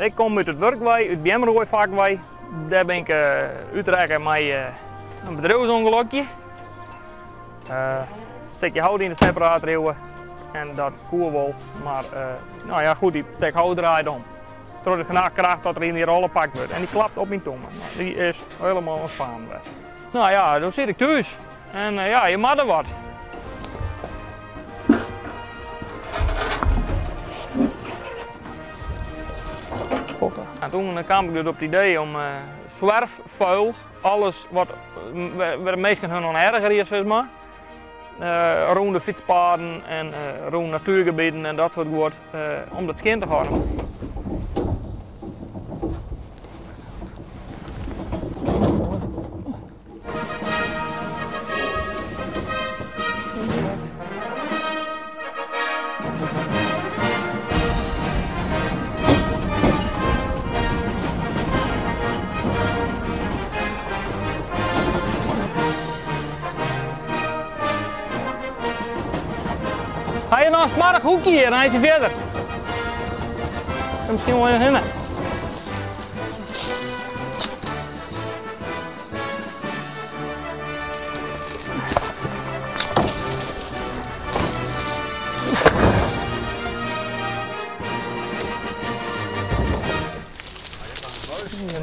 Ik kom út it wurk wei, út beamroaifak wei. Dêr bin ik útrekke mei in bedriuwsûngelokje. Stikje hout yn de stepperaar triuwe en dat koe wol, mar no ja goed, dy stek hout draait om. Troch de kracht dat der yn dy rolle pakt wurdt en dy klapt op myn tomme. Dy is helemaal oan spanen west. No ja, doe siet ik thús en ja, je moatte wat. En toen kaam ik dus op it idee om zwerfvuil, alles wat wêr de minsken hun oan ergerje, sis mar, rûn de fytspaden en rûn natuergebieten en dat soart guod, om dat skjin te hâlden. Ha je noch in smoarch hoekje hjir, in eintsje fierder? Kin miskien wol even hinne.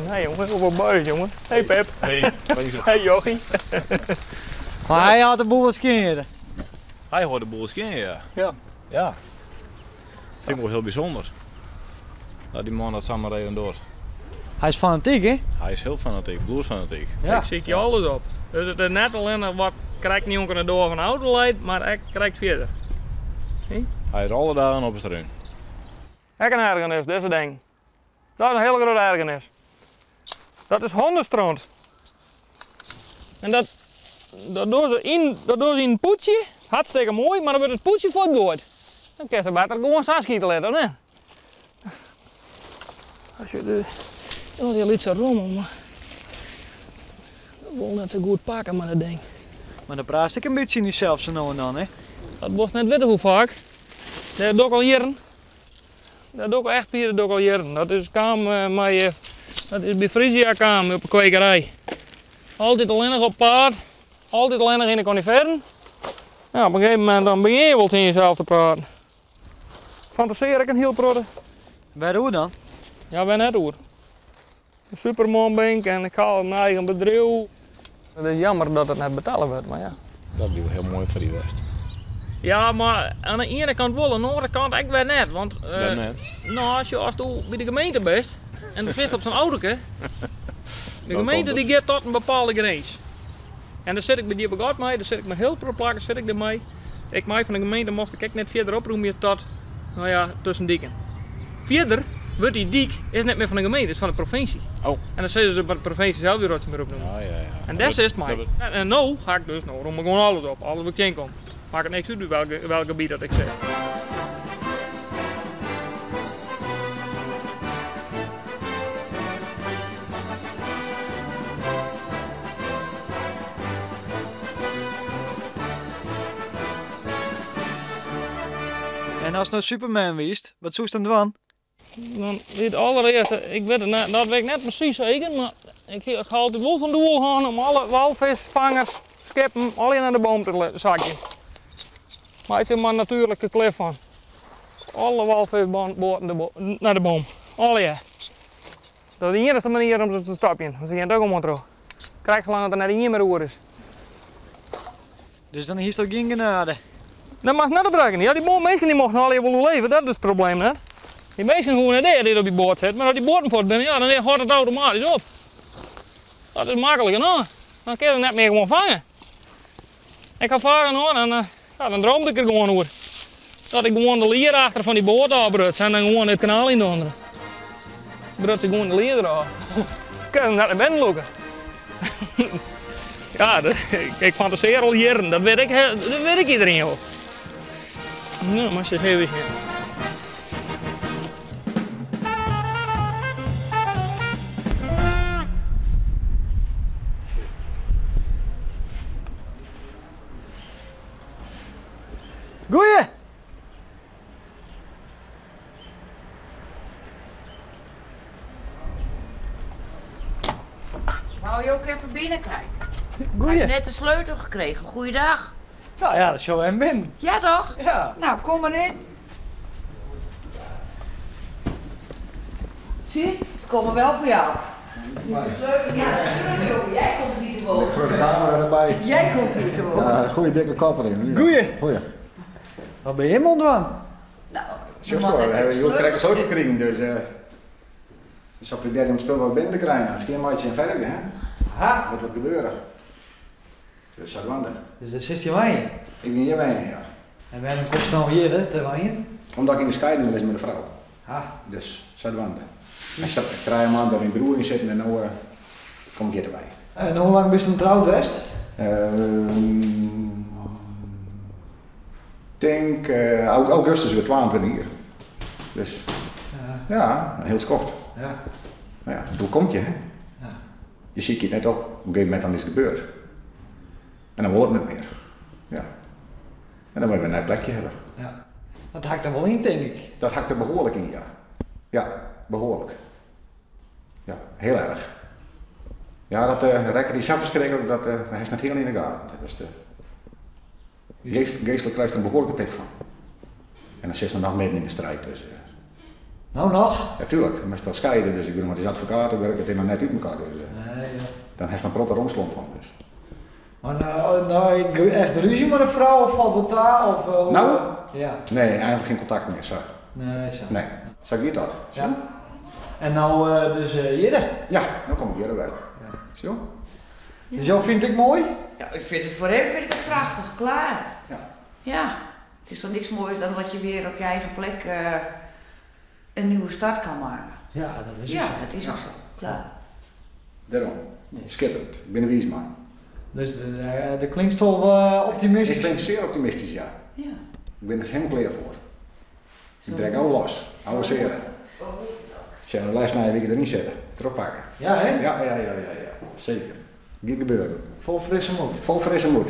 Nee jongen, hoeveel buis jongen. Hey Pep. Hey, hey Jochie. Maar hy hâldt de boel wat skjin hjir. Hy hâldt de boel skjin, ja. Ja. Ja. Dat fyn ik wol hiel bysûnder. Dat dy man dat samar even docht. Hy is fanatyk, hè? Hy is hiel fanatyk, bloedfanatyk. Ja. Ik sykje alles op. Dus it is net allinnich wat krekt njonken de doar fan de auto leit, mar ek krekt fierder. Hy is alle dagen op 'e strún. Ek in ergernis, dizze ding. Dat is in hiele grutte ergernis. Dat is hondestront. En dat, dat dogge se yn, dat dogge se yn in pûdsje. Hartstikke moai, mar dan wurdt it pûdsje fuortgoaid. Dan kinst se better gewoan sa skite litte, of net? As je de, al dy lytse rommel, mar dat wol net sa goed pakke mei dat ding. Mar dan praatst ek in bytsje yn dysels sa no en dan, hè? Dat wolst net witte hoe faak. Dêr doch ik al jierren. Dat doch ik echt wier, dat doch ik al jierren. Dat is kaam mei, dat is by Frisia kaam op de kwekerij. Altyd allinnich op paad, altyd allinnich yn de konifearen. Ja, op in gegeven momint dan begjin je wol tsjin jesels te praten. Fantasear ik in hiel protte. Wêr oer dan? Ja, wêr net oer. In superman bin ik en ik ha myn eigen bedriuw. It is jammer dat it net betelle wurdt, mar ja. Dat wie wol hiel moai foar dy west. Ja, mar oan de iene kant wol, oan de oare kant ek wer net. Want Wêr net? no, as asto by de gemeente bist en do sitst op sa'n autoke, de gemeente dy giet tot in bepaalde grins. En dêr sit ik by Djippe Gat mei, dêr sit ik mei hiel protte plakken sit ik der mei. Ik mei fan de gemeente mocht ik ek net fierder oprûmje tot, no ja, tusken diken. Fierder wurdt dy dyk is net mear fan de gemeente, is fan de provinsje. Oh. En dan sizze ze, mar de provinsje sels dy rotsoai mar opnommen. Ja, ja, ja. En dêr sitst mei. En no ha ik dus, no rûm ik gewoan alles op, alles wat ik tsjinkom. Makket niks út welk, welk gebiet dat ik sit. En ast no Superman wiest, wat soest dan dwaan? Dan wie it allerearste, ik wit it net, dat wit ik net presys seker, mar ik, ik ha altyd wol fan doel hân om alle walfiskfangers, skippen, allegear nei de boom te sakjen. Meitsje der mar in natuerlike klif fan. Alle walfiskboaten nei de boom. Allegear. Dat is de iennichste manier om se te stopjen, want se gean toch gewoan troch. Krekt salang dat der net ien mear oer is. Dus dan hiest al gjin genade? Dat moatst net op rekkenje. Ja, dy minsken dy mochten allegear wol oerleve, dat is it probleem net. Dy minsken hoege net dea dy't op dy boat sitte, mar as dy boaten fuort binne, ja, dan hâldt it automatysk op. Dat is maklik genôch. Dan kinne se net mear gewoan fange. Ik ha faak hân en ja, dan droomde ik der gewoan oer. Dat ik gewoan de lier achter fan dy boat ôfbruts en dan gewoan it kanaal yn dondere. Bruts ik gewoan de lier derôf. Kin him net nei binnen lûke. Ja, ik fantasear al jierren, dat wit ik, dat wit ik iedereen wol. No, moatst ris even sjen. Goeie! Wou je ook even binnenkijken? Goeie. Ik heb net de sleutel gekregen. Goeiedag. Nou ja, dat zou hem binnen. Ja toch? Ja. Nou, kom maar in. Zie, ze komen wel voor jou. De sleutel, ja, de sleutel. Jij komt niet te wonen. Voor de camera erbij. Jij komt hier te wonen. Ja, goeie dikke kop erin. Goeie. Goeie. Wat ben je helemaal aan? Nou, Zo, we hebben jullie trekken zo te krijgen, dus dus ik probeer om het spul wat binnen te krijgen. Misschien een maatje en verder, hè? Ha. Moet wat gebeuren. Dus zodoende. Dus dat zit je wijn. Ik ben hier wijn, ja. En waarom komt het nou hier, hè, te wijn? Omdat ik in de scheiding ben met de vrouw. Ha. Dus zodoende. Ik zat drie maanden bij mijn broer in zitten en nu kom ik hier erbij. En hoe lang ben je dan trouwd geweest? Ik denk augustus weer 22 jaar. Dus Ja. ja, een heel skoft. Ja. Nou ja, toen komt je, hè? Ja. Je ziet je net op. Op een gegeven moment dan is het gebeurd. En dan wil het niet meer. Ja. En dan moet je weer een nieuw plekje hebben. Ja. Dat hakt er wel in, denk ik. Dat hakt er behoorlijk in, ja. Ja, behoorlijk. Ja, heel erg. Ja, dat rekken die zo verschrikkelijk, dat hij is net heel in de gaten. Dat is de... Geestelijk krijgt er een behoorlijke tik van. En dan zit ze nog midden in de strijd. Dus. Nou nog? Ja, tuurlijk. Maar is scheiden, dus ik bedoel, maar het is advocatenwerk, het is nog net uit elkaar. Dus, Nee, ja. Dan heeft ze een protte romslomp van. Dus. Maar nou, ik echt ruzie met een vrouw of valt het daar? Of, hoe- Nou? Ja. Nee, eigenlijk geen contact meer, zo. Nee, zo. Nee. Zo gaat dat. Zo? Ja. En nou dus Jidde. Ja, nou kom ik hier bij. Ja. Zo? Dus jou vind ik mooi? Ja, ik vind het voor hem vind ik het prachtig, klaar. Ja. Ja, het is toch niks moois dan dat je weer op je eigen plek een nieuwe start kan maken. Ja, dat is Ja, het zo. dat is ook zo. Klaar. Daarom. Schitterend. Ik ben een wies man. Dus de klinkt toch optimistisch. Ik ben zeer optimistisch, ja. Ja. Ik ben er helemaal klaar voor. Ik trek al los. Oude zeren. Als jij een lijst naar je wie ik erin zetten. Erop pakken. Ja, hè? Ja, ja, ja, ja, ja. Zeker. Gaat gebeuren. Vol frisse moed. Vol frisse moed.